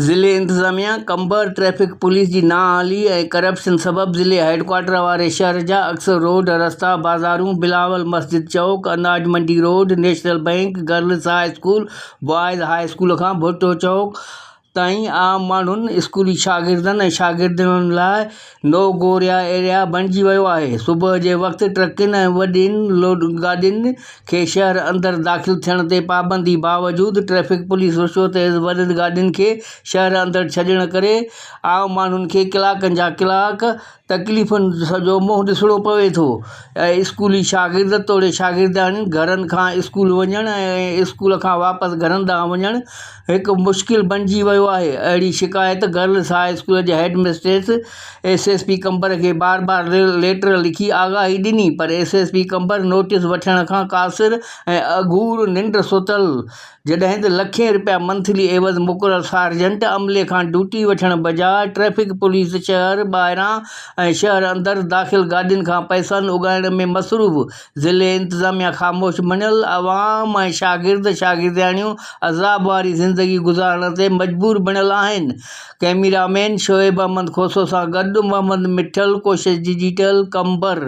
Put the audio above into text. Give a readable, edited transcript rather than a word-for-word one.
ضلعي انتظاميا Qambar traffic police جي نااهلي ۽ ڪرپشن سبب ضلعي هيڊڪوارٽر واري شهر جا اڪثر روڊ رستا بازارون بلاول مسجد چوڪ اناج منڊي road national bank girls high school boys high school کان ڀٽو چوڪ تائين عام ماڻهن اسڪولي شاگردن ۽ شاگردياڻين لاء نو گوريا ايريا بڻجي ويو آهي، صبح جي وقت ٽرڪن ۽ وڏين لوڊ گاڏين کي شهر اندر داخل ٿيڻ تي پابندي باوجود ٽريفڪ پوليس رشوت عيوض وڏين گاڏين کي شهر اندر ڇڏڻ ڪري عام ماڻهن کي ڪلاڪن جا ڪلاڪ تڪليفن جو منهن ڏسڻو پوي ٿو ۽ اسڪولي شاگرد توڙي شاگردياڻين گهرن کان اسڪول وڃڻ ۽ اسڪول کان واپس گهرن ڏانهن وڃڻ هڪ مشڪل بڻجي ويو آهي، اهڙي شڪايت گرلس هاء اسڪول جي headmistress S S P Qambar کي بار بار ليٽر لکي آگاهي ڏني پر S S P Qambar notice وٺڻ کان قاصر ۽ اگهور ننڊ ستل جڏهن ته لکين رپيا منٿلي عيوض مقرر سارجنٽ عملي کان ڊيوٽي وٺڻ بجاء ٽريفڪ پوليس شهر ٻاهران ۽ شهر اندر داخل گاڏين کان پئسن اڳائڻ ۾ مصروف ضلعي انتظاميا خاموش بڻيل عوام ۽ شاگرد شاگردياڻيون عذاب واري زندگي گذارڻ تي مجبور بڻيل آهن ڪئميرا مين شعيب احمد کوسو سان گڏ محمد مٺل ڪوشش ڊجيٽل قمبر.